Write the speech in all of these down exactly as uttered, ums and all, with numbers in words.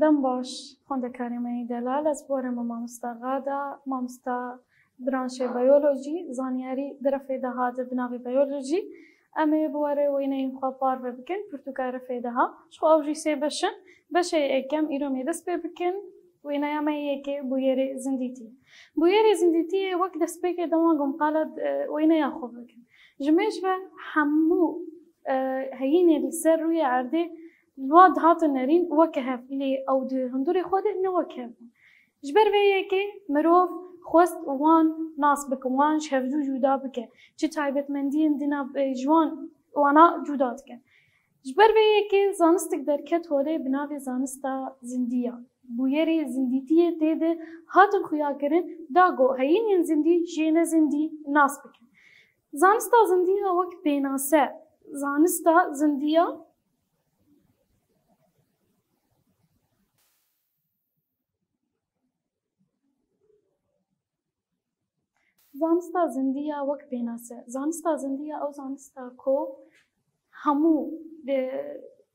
Dem baş, xwendekarê me yê delal, ez bi we re me mamosta Gada, mamosta branşê biyolojî, zanyarî di refê de hate bi navê biyolojî. Em ê bi we re wêneyên xwe parve bikin, pirtûka refê de ha. Ji xwe ew jî sê beş in. Beşê yekem îro em ê dest pê bikin. Wêneya me yê yekê bûyerê zindîtî. Bûyerê zindîtiyê wek destpêkê dema ku em qala, e, wêneya xwe bikin. Ji mêj ve hemû, e, heyînê li ser rûyê erdê li wa dihatin nerîn weke hev, lê ew di hundurê xwe de ne wek hev bûn. Ji ber vê yekê mirov xwest wan nas bike, wan ji hev jû cuda bike, çi taybetmendiyên di nav, e, ji wan, wana cuda dike. Ji ber vê yekê zanistek derket holê bi navê zanista zindiya. Bûyerê zindîtiyê tê de hatin xuyakirin, da ku heyînên zindî jê ne zindî nas bikin. Zanista zindiya wek pênase, zanista zindiya Zanista zindiya wek pênase. Zanista zindiya ew zanista ku hemû, e,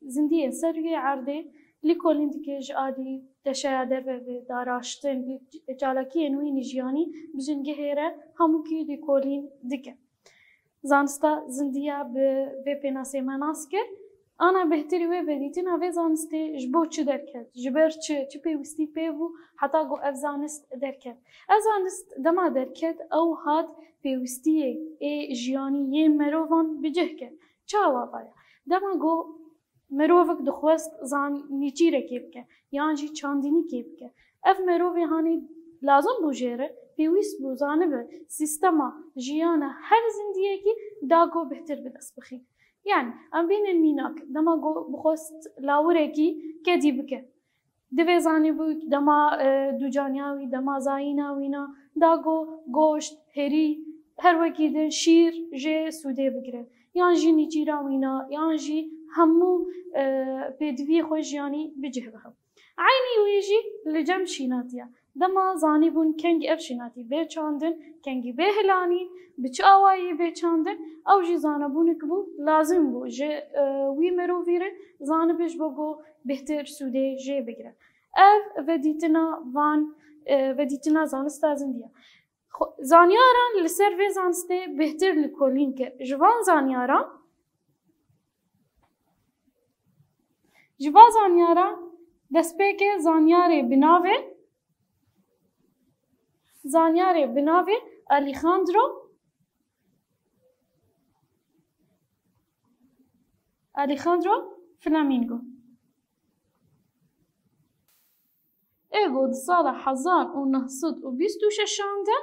zindiyên ser rûyê erdê lîkolîn dike, ji alî deşeya derve ve daraştin, çalakiyên wî jiyanî bi jingehê re hemûkî lîkolîn dike. Zanista zindiya bi vê pênasê me nas kir. Ana bêhtirî wê vedîtina vê zanistê ji bo çi derket? Ji ber çi? Çi pêwîstî pê bû heta ku ev zanist derket? Ev zanist dema derket, ew hat pêwîstiyê ê jiyanî yên merovan bi cih kir. Çawa vaya? Dema ku mirovek dixwest zan-, nîçîrekê bike yan jî çandinîkê bike, ev mirovê hanê lazim bû jê re, pêwîst bû zanibe sîstema jiyana her zindiyekî da ku bêhtir bi dest bixî. Yani, em bînin mînak, dema ku bixwest lawirekî kedî bike, divê zanîbû dema, e, ducaniya wî, dema zayîna wîna, da ku goşt, herî, her wekî din şîr jê sûdê bigire. Yan jî nîçîra wîna, yan jî hemû, e, pêdiviyê xwe jiyanî bi cih bixe. Eynî wê jî li cem şînatiya. Dema zanîbûn kengî ev şînatî bê çandin, kengî bê hilanîn, bi çi awayî bê çandin, ew jî zanebûnek bû, lazim bû ji, e, wî mirovî re zanibe ji bo ku bêhtir sûdê jê bigire. Ev vedîtina van, e, vedîtina zanista zindî ye. Xwe-, zanyaran li ser vê zanistê bêhtir lêkolîn kir. Ji van zanyaran, ji van zanyaran destpêkê zanyarê bi navê, zanyarê bi navê Alejandro, Alejandro Flamingo. Ê ku di sala hezar û neh sed û bîst û şeşan de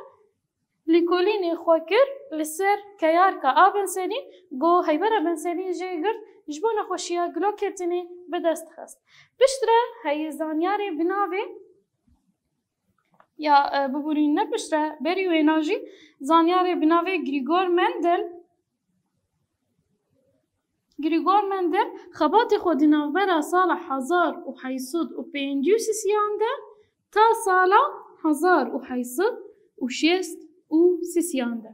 lêkolînê xwe kir li ser keyarka a Benselîn, ku Heybera Benselîn jê girt, ji bo nexweşiya giloketinê bi dest xist. Piştre heye zanyarê bi navê, ya, e, biborîn ne piştre, berî wêna jî zanyarê bi navê Grigor Mendel, Grigor Mendel xebatê xwe di navbera sala hezar û heyt sed û pêncî û sisiyan de ta sala hezar û heyt sed û şêst û sisiyan de.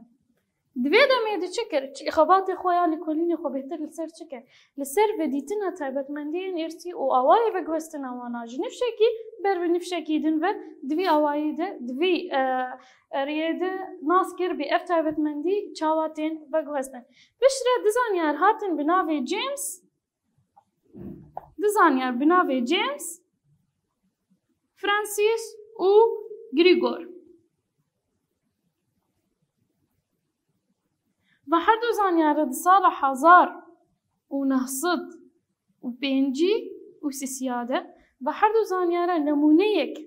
Di vê demê de çi kir? Çi, xebatê xwe ya lêkolînê xwe bêhtir li ser çi kir? Li ser vedîtina taybetmendiyên îrsî û awayê veguhestina wana ji nifşekî ber bi nifşekî din ve di vî awayî de, di vî, e, riyê de nas kir bê ev taybetmendî çawa tên veguhestin. Piştre du zanyar hatin bi navê James, du zanyar bi navê James, Francis û Grigor. Ve her du zanyare di sala hezar û neh sed û pêncî û sisiya de ve her du zanyare nemûneyek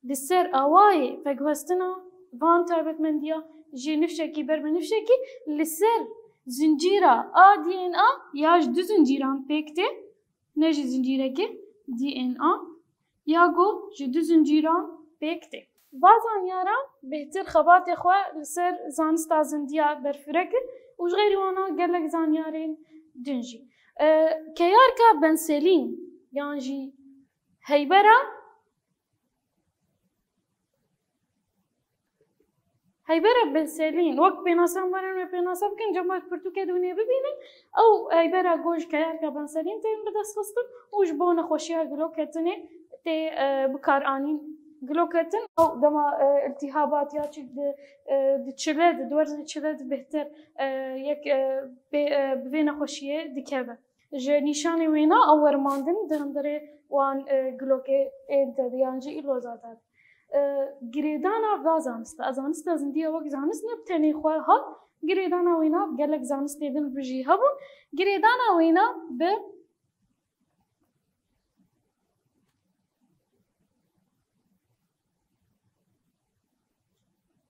li ser awayê veguhestina van taybetmendiya ji nifşekî ber bi nifşekî li ser zincîra a D N A ya ji du zincîran pêk tê, ne ji zincîrekê D N A, ya ku ji du zincîran pêk tê. Va zanyara bêhtir xebatê xwe li ser zanista zindiya berfireh kir û ji xêrî wana gelek zanyarên din jî. E, keyarka Benselîn yan jî Heybera Heybera Benselîn, wek pênase em werin wê pênase bikin, cem wek pirtûkê dûnê bibînin, ew Heybera ku ji keyarka Benselîn tên bidestxistin û ji bo nexweşiya giloketinê tê, e, bikaranîn. Giloketin ew dema, e, iltîhabat ya çi di, e, di çile de, di werzê çile de bêhtir, e, yek, e, bê, e, bi vê nexweşiyê dikeve. Ji nîşanê wêna ew wermandin di hundirê wan, e, gilokê ên de yan jî îloza de. E, girêdana va zanista, zanista zindiya wek zanist ne bi tenê xwe hat, girêdana wêna bi gelek zanistê din bi jî hebûn. Girêdana wêna bi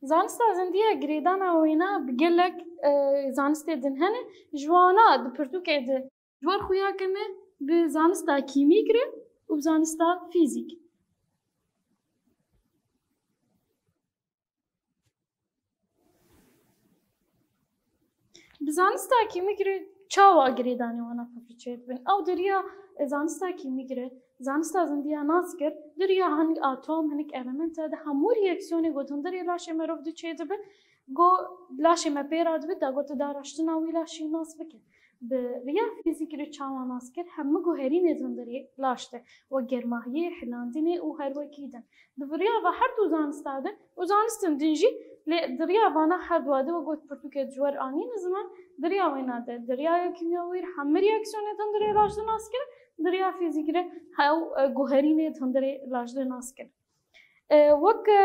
Zanista zindiya girêdana wêna bi gelek, e, zanistê din hene. Ji wana di pirtûkê de ji we re xuya kirine bi zanista kîmîk re û bi zanista fîzîk. Bi zanista kîmîk re çawa girêdanê wana pevçe dibin? Ew di riya, e, zanista kîmîk re, zanista zindiya nas kir, di riya hinek atom, hinek elementa de hemû reaksiyonê ku di hundirê laşê merov de çêdibe, ku laşê me pê re dibe, da ku tu daraştina wî laşî nas bike. Bi riya fîzîkî re çawa nas kir, hemû guherînê di hundirê laş de, wek germahiyê, hilandinê û her wekî din. Di riya va her du zanista de û zanistin din jî, lê di riya vana her dua de, wek got pirtûkê ji we re anîne ziman, di riya wêna de, di riya ya kîmyawî re hemû reaksiyonê di hundirê laş de nas kirin, di riya fîzîkî re hew, e, guherînê di hundirê laş de nas kirin. E, wek, e,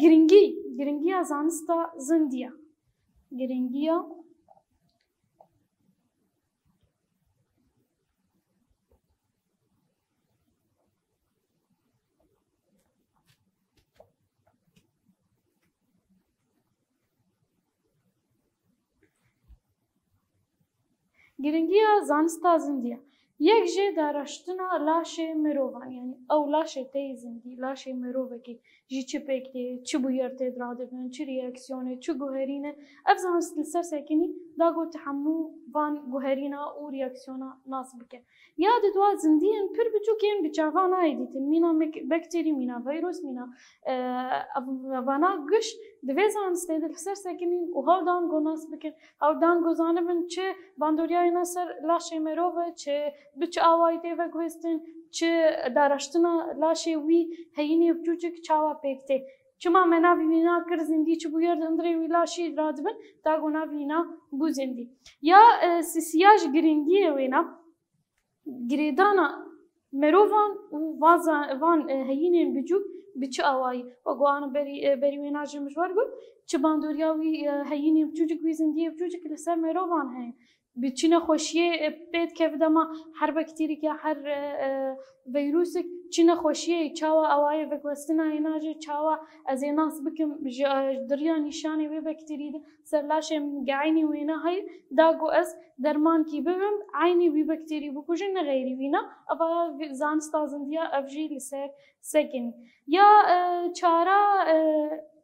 giringî, giringiya zanista zindiya. Giringiya Giringiya zanista zindiya. Yek jê daraştina laşê mirovan, yanî ew laşê tê zindî, laşê mirovekî jî çi pêk tê, çi bûyer tê radibin, çi reaksiyonê, çi guherîne. Ev zanist li ser sekinî da ku tu hemû van guherîna û reaksiyona nas bike. Ya di dua zindiyên pir biçûk yên bi çavan nayê dîtin. Mîna mek-, bakterî, mîna vîrus, mîna, e, ev-, vana giş di vê zanistê de li ser sekinîn û hewldan ku nas bikin. Hewldan ku zanibin çi bandoriyayê ne ser laşê merov e, çi bi çi awayî tê veguhestin, çi daraştina laşê wî heyînê biçûçik çawa pêk tê. Çima me navî wîna kir zindî, çi bûyer di hundirê wî laşî radibin, da ku navî wîna bû zindî. Ya, e, sisiya ji giringiyê wêna, girêdana merovan û van za-, van, e, heyînên biçûk bi çi awayî? Wek wana berî, e, berî wêna jî min ji we re got, çi bandoriya wî, e, heyînên biçûcik wî zindiyê biçûcik li ser merovan heye. Bi çi nexweşiyê, e, pê dikeve dema her bakterîk ya her, e, e, vîrusik, çi nexweşiyê, çawa awayê veguhestina wêna jê, çawa ez ê nas bikim ji, e, di riya nîşanê wê bakterî de ser laşê min geynî wêna heye, da ku ez dermankî bibim, eynî wî bakterî bikujin, ne xeyrî wîna. Eva vî-, zanista zindiya ev jî li ser sekinî. Ya, e, çara, e,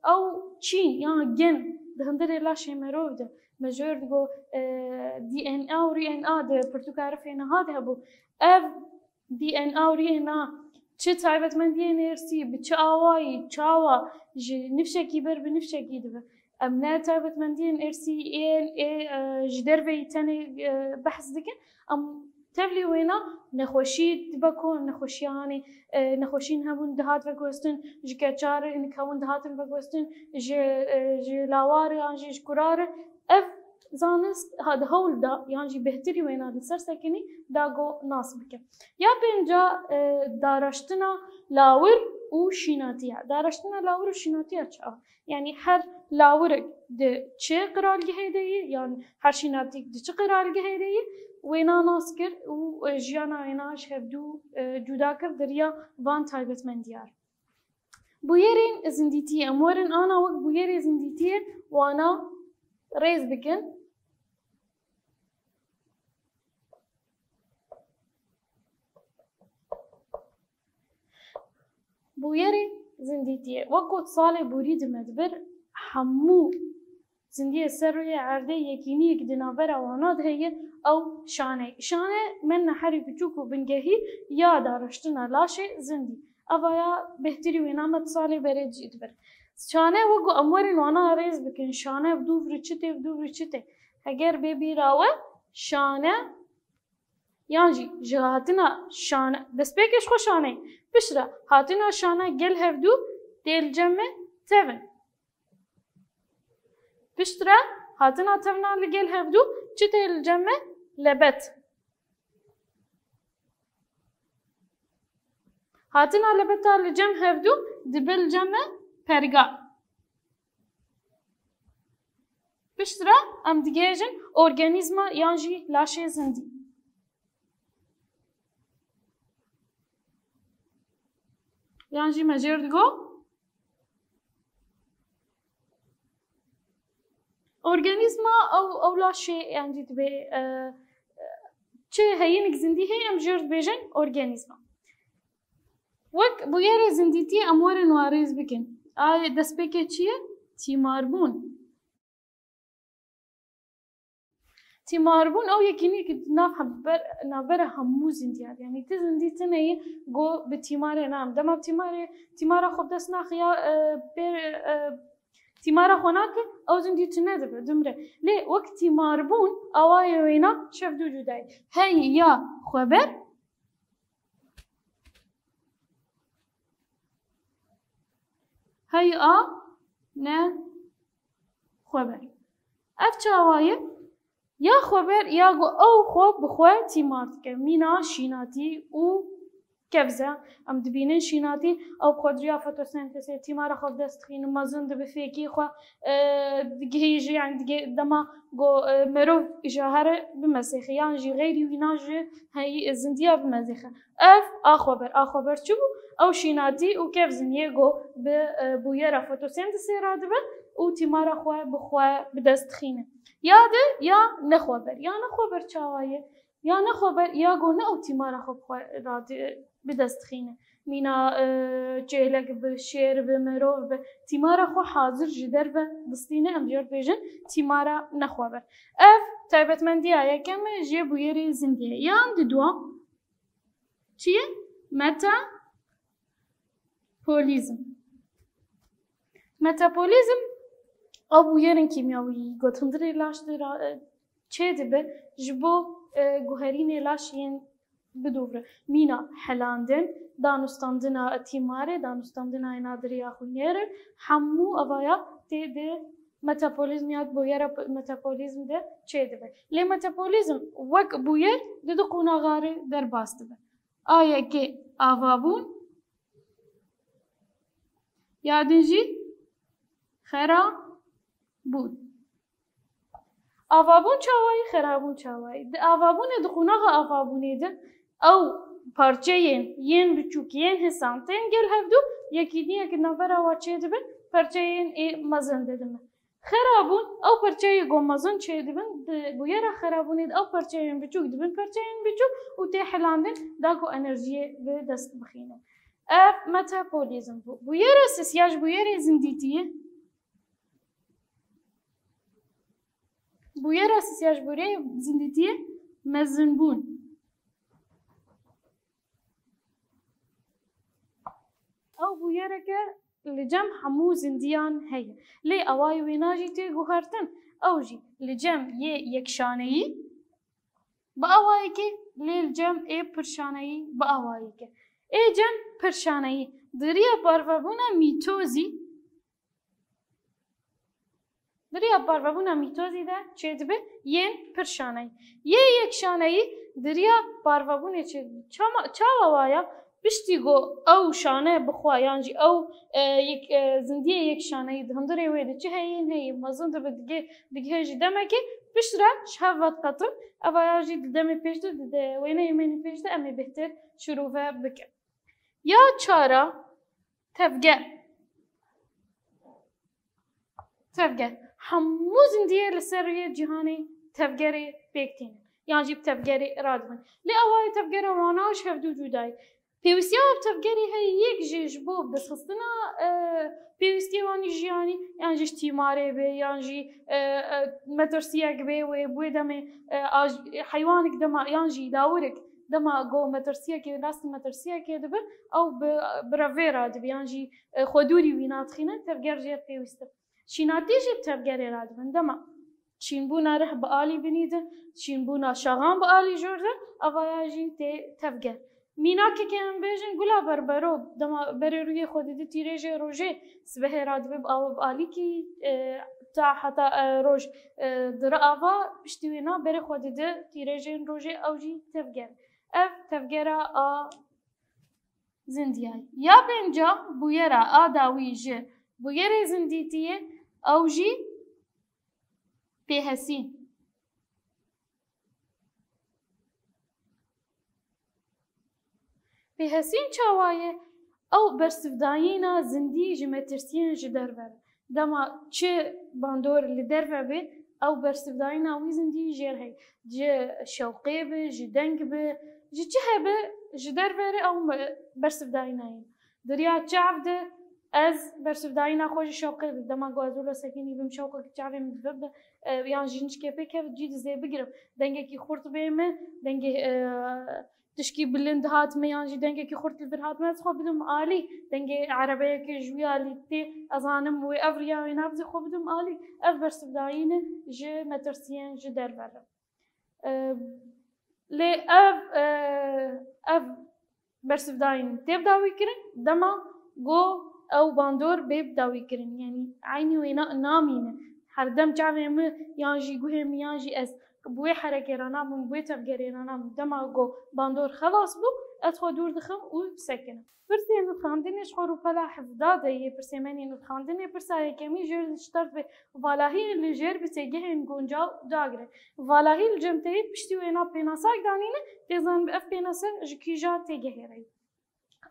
ew çîn ya gen di hundirê laşê merov de, me jor digo, e, D N A û R N A di pirtûka rifê niha de hebû. Ev D N A û R N A çi taybetmendiyên êrsî, bi çi awayî, çawa ji nifşekî ber bi nifşekî dibe. Em ne taybetmendiyên êrsî yên ê, e, ji derveyî tenê, e, behs dikin. Em tevlî wêna nexweşî dibe ku nexweşiya hanê, e, nexweşîn hebûn dihat veguhestin, ji keça re hinek hebûn dihatin veguhestin, ji, e, ji lawa re yan jî ji kura re. Ev zanist ha di hewl da yan jî bêhtirî wêna li ser sekinî da ku nas bike. Ya pênca, e, daraştina lawir û şînatiya. Daraştina lawir û şînatiya çi a? Yanî her lawirek di çi qiralgehê de ye, yan her şînatîk di çi qiralgehê de ye, wêna nas kir û, e, jiyana wêna ji hevdû, e, cuda kir di riya van taybetmendiya re. Bûyerên zindîtiyê. Em werin ana wek bûyerê zindîtiyê wana rêz bikin. Bûyerê zindîtiyê. Wek ku salê borî di me dibir, hemû zindiyê ser rûyê erdê yekîniyek di navbera wana de heye, ew şane. Şane me neherî biçûk û bingehî ya daraştina laşê zindî. Eva ya bêhtirî wêna me di salê berê jî dibir. Şane wek ku em werin wana rêz bikin. Şane bi dûv re çi tê, bi dûv re çi tê? Heger bê bîra we, şane Yan jî ji hatina şane, destpêkê ji xwe şane ye. Piştre hatina şane gel hevdû tê li cem me tevin. Piştre hatina tevna li gel hevdû çi tê li cem me? Lebet. Hatina lebeta li cem hevdû dibe li cem me perga. Piştre em digihêjin organîzma yan jî laşê zindî. Yan jî me jêr digo. Organîzma ew, ew laşê, yan jî dibê, e, e, çi heyinek zindî heye, em jêr dibêjin organîzma. Wek bûyerê zindîtiyê em werin warêz bikin. A destpêkê çi ye? Tîmarbûn. Tîmarbûn ew yekînî ki nav hember-, navbera hemû zindiyan. Yanî ti zindî tune ye go bi tîmarê nam. Dema tîmarê, tîmara xwe bi dest naxe ya, e, pê, e, tîmara xwe nake, ew zindî tune dibe, dimire. Lê wek tîmarbûn awayê wêna şev dû cuda ye. Hey ya xweber, hey a ne xweber. Ev çawa ye? Ya xweber ya ku ew xwe bi xwe tîmar dike. Mîna şînatî û kevze. Em dibînin şînatî ew bi xwe di riya fotosentezê tîmara xwe bi dest dixîne, mezin dibe, fêkî xwe, e, digihîje, yanî dige-, dema ku, e, merov ji here bimezêxe, yan jî xeyrî wîna ji heyî zindiya bimezêxe. Ev a xweber. A xweber çi bû? Ew şînatî û kevzin yê ku bi, e, bûyera fotosentezê radibe û tîmara xwe bi xwe bi dest dixîne. Ya di ya nexweber. Ya nexweber çawa ye? Ya nexweber ya ku ne ew tîmara xwe bi xwe radi-, bi dest dixîne. Mîna, e, çêlek bi, şêr bi, merov bi, tîmara xwe hazir ji derve distîne, em jê re dibêjin tîmara nexweber. Ev taybetmendiya yekem e jê bûyerê zindiyê. Yan di dua çi ye? Metabolîzm. Metabolîzm ew bûyerên kîmyawî, ku di hundirê laş de ra-, e, çêdibe ji bo, e, guherînê laş yên bidûvre. Mîna helandin, danûstandina tîmarê, danûstandina êna di riya xwînê re, hemû evaya tê di metabolîzm ya di bûyera p-, metabolîzm de çêdibe. Lê metabolîzm wek bûyer di du qonaxa re derbas dibe. A yekê avabûn, ya din jî xerabûn. Avabûn çawayî, xerabûn çawayî? Di avabûnê, di qonaxa avabûnê de ew parçeyên yên biçûk yên hisan tên gel hevdû, yekîniyek di navbera wa çêdibin, parçeyên ê mezin didin. Xerabûn, ew parçeyê ku mezin çêdibin, di bûyera xerabûnê de ew parçeyên biçûk dibin parçeyên biçûk û tê helandin da ku enerjiyê bi dest bixîne. Ev metabolîzm bû. Bûyera sisiya ji bûyerê zindîtiyê. Bûyera sisiya ji bûyerê zindîtiyê mezinbûn. Ew bûyereke li cem hemû zindiyan heye. Lê awayê wêna jî tê guhertin. Ew jî li cem yê yekşaneyî bi awayekê, lê li cem ê pirşaneyî bi awayekê. Ê cem pirşaneyî di riya parvebûna mîtozî, di riya parvebûna mîtozî de çêdibe yên pirşaneyî. Yê yekşaneyî di riya parvebûnê çêdibe. Çama-, çawa waya? Piştî ku ew şane bi xwe yan jî ew, e, yek, e, zindiyê yekşaneyî di hundirê wê de çi heyîn heyî mezin dibe, digê-, digihê jî demekê, piştre ji hev vediqetin. Eva ya jî di demê pêş de, di de wêneyê me yên pêş de em ê bêhtir şirove bikin. Ya çar a, tevger. Tevger. Hemû zindiyê li ser rûyê cîhanê tevgerê pêk tînin. Yan jî bi tevgerê radibin. Lê awayê tevgera wana ji hevdû cuda ye. Pêwîstiya bi tevgerê heye, yek jî ji bo birisxistina, e, pêwîstiyê wan ê jiyanî, yan jî ji tîmarê be, yan jî, e, e, metirsiyek be wê, bi wê demê, e, aj-, heywanek dema, yan jî lawirik dema ku metirsiyekê, rastî metirsiyekê dibe, ew bi, bi revê radibe, yan jî, e, xwe dûrî wî nadixîne, tevger jê re pêwîst e. Şînatî jî bi tevgerê radibin. Dema Şînbûna rih bi alî binî de, şînbûna şaxan bi alî jor de, avaya jî tê tevger. Mînakekê em bêjin gula berbero, dema berê rûyê xwe dide tîrêjê rojê, sibehê radibe bi ava bi alîkî, e, ta heta, e, roj, e, dire ava, piştî wêna berê xwe dide tîrêjên rojê, ew jî tevger. Ev tevgera a zindiyayî. Ya pênca bûyera a dawî ji bûyerê zindîtiyê, ew jî pêhesîn. Pêhesîn çawa ye? Ew bersivdayîna zindî ji metirsiyên ji derve re. Dema çi bandor li derve be, ew bersivdayîna wî zindî jêr heye. Ji şewqê be, ji deng be, ji çi hebe, ji derve re ew me-, bersivdayîna ye. Di riya çav de ez bersivdayîna xwe ji şewqê didim. Dema ku ez wilo sekinî bim, şewqekî çavê min dibe, e, yan ji nişkê pê keve, cî dizê bigirim. Dengekî xurt bê min, dengê, e, tişkî bilind hat min, yan jî dengekî xurt li vir hat min, ez xwe bidim alî. Dengê erebeyekê ji wî alî tê, ez zanim wê ev riya wê nabizê, xwe bidim alî. Ev bersivdayîn e ji metirsiyên ji derve re. E, lê ev, e, ev bersivdayîn tê bi dawî kirin, dema go ew bandor bê bi dawî kirin, yanî eynî wê na-, namîne. Her dem çavê min yan jî guhê min yan jî ez bi wê herekê re nabim, bi wê tevgerê re nabim. Dema go bandor xelas bû, ez xwe dûr dixim û sekinim. Pirsên xwendinê ji xwe rûpela hevda de yê pirsêmenên xwendinê, pirsa yekemî jêr diştert bê valahiyên li jêr bi têgehên guncaw dagire. Valahî li cem te yê, piştî wêna pênasak danîne, tê zanîn bi ev pênase ji kîja têgehê re ye.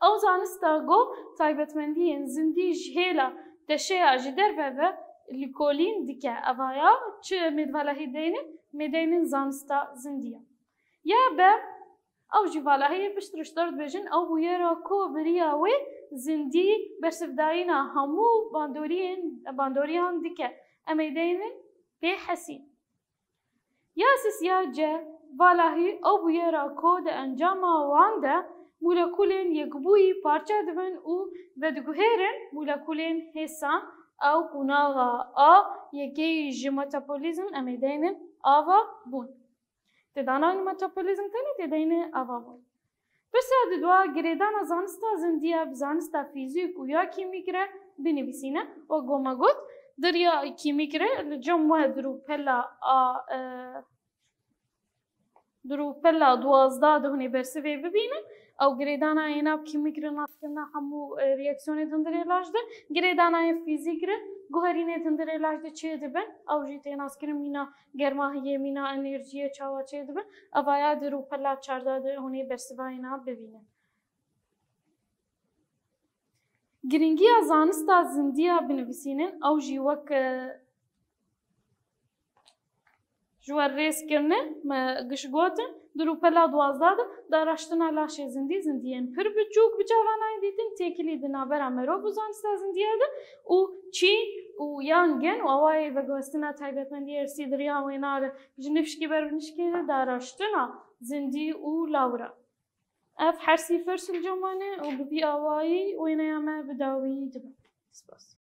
Ew zanista go taybetmendiyên zindî ji hêla teşeya ji derve ve lîkolîn dike. Evaya çi em ê di valahî deynin? Em ê deynin zanista zindiya. Ya be, ew jî valahiyê pişt riştert dibêjin, ew bûyera ku bi riya wê zindî bersivdayîna hemû bandoriyên, bandoriyan dike. Em ê deynin pêhesîn. Ya sisiya ce, valahî ew bûyera ku di encama wan de molekulên yekbûyî parçe dibin û vediguhêrin molekulên hêsan, ew qonaxa A yekê ji metabolîzm, em ê deynin ava bûn. Tê danayîn metabolîzm tenê, tê deyne ava bûn. Pirsa didwa, girêdana zanista zindiya bi zanista fîzîk û ya kîmîk re binivîsîne. Wek ku me got, di riya kîmîk re li cem we di rûpela a, e, di rûpela duwazdeh de hûn ê bersivê bibînin. Ew girêdana yê nav kîmîk re naskirina hemû, e, reaksiyonê di hundirê laj de. Girêdana yê fîzîk re guherînê di hundirê laj de çê dibin. Ew jî tê naskirin mîna germahiyê, mîna enerjiyê çawa çê dibin. Evaya di rûpela çardeh de hûn ê bersivayê na bibînin. Girîngiya zanista zindiya binivîsînin, ew jî wek, e, ji we rêz kirine, me giş gotin, di rûpela duwazdeh de daraştina laşê zindî, zindiyên pir biçûk bi çavan nayên dîtin, têkilî di navbera merov û zanista zindiya de û çîn û yan gen û awayê veguhestina taybetmendiyê irsî di riya wêna re ji nifşkî ber bi nişkê de daraştina zindî û lawira. Ev hersî pirs li cem me ne û bi vî awayî wêneya me bi dawî dibe. Spas.